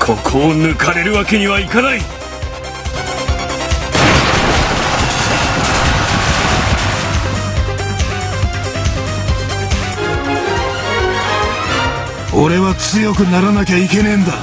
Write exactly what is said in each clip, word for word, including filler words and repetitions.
ここを抜かれるわけにはいかない。俺は強くならなきゃいけねえんだ。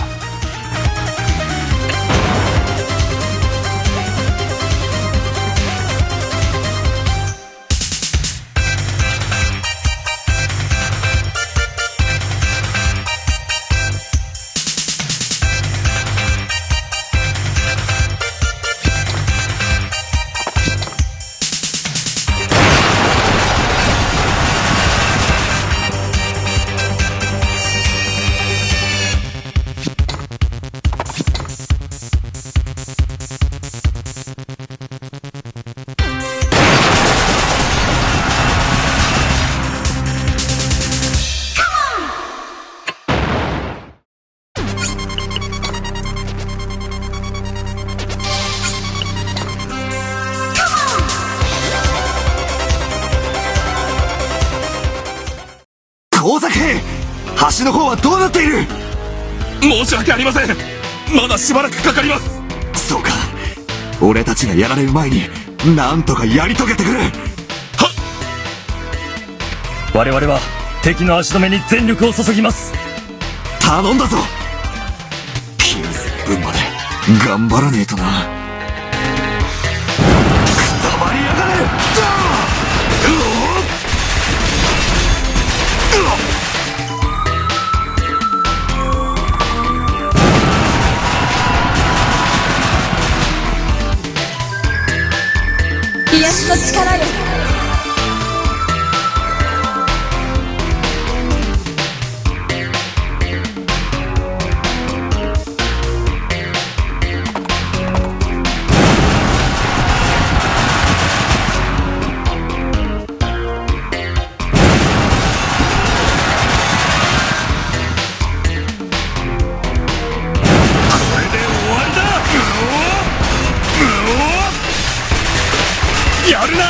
工作兵、橋の方はどうなっている？申し訳ありません。まだしばらくかかります。そうか。俺たちがやられる前に、なんとかやり遂げてくれ。はっ。我々は敵の足止めに全力を注ぎます。頼んだぞ。きゅうじゅっ分まで頑張らねえとな。くたばりやがれ！癒しの力よ。これで終わりだ！やるな！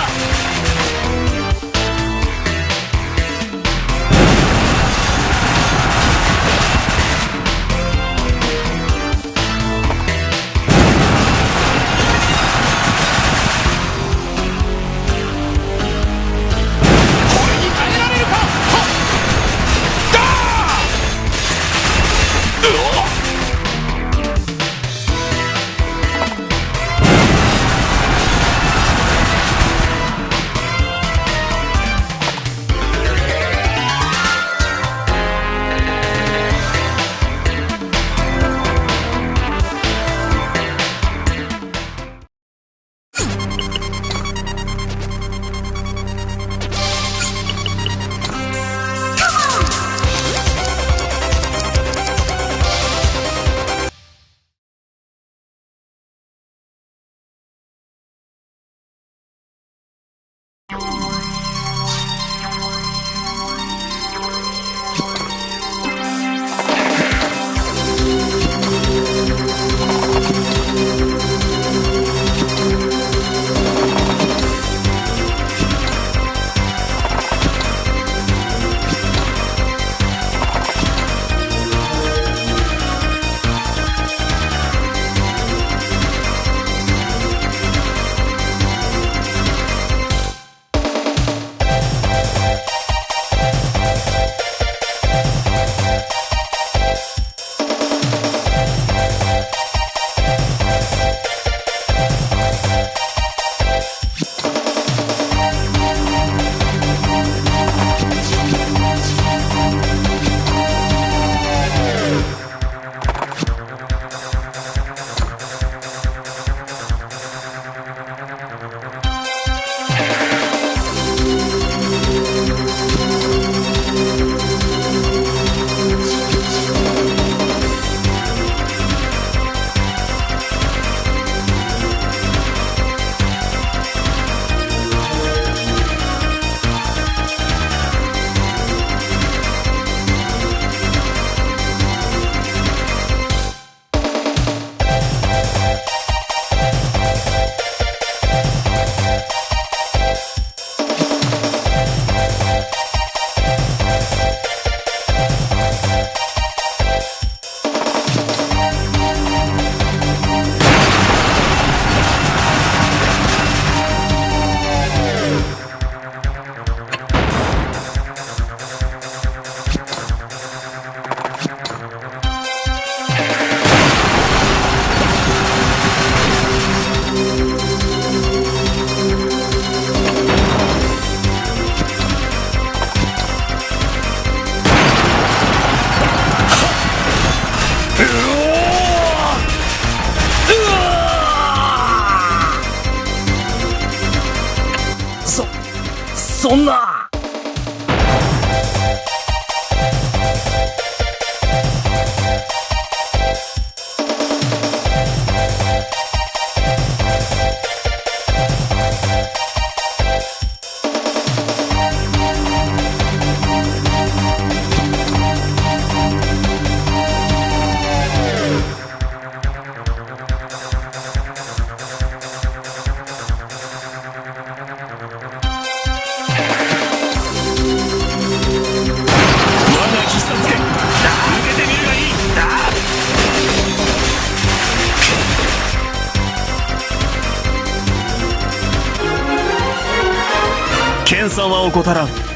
とんな。 謙遜は怠らん。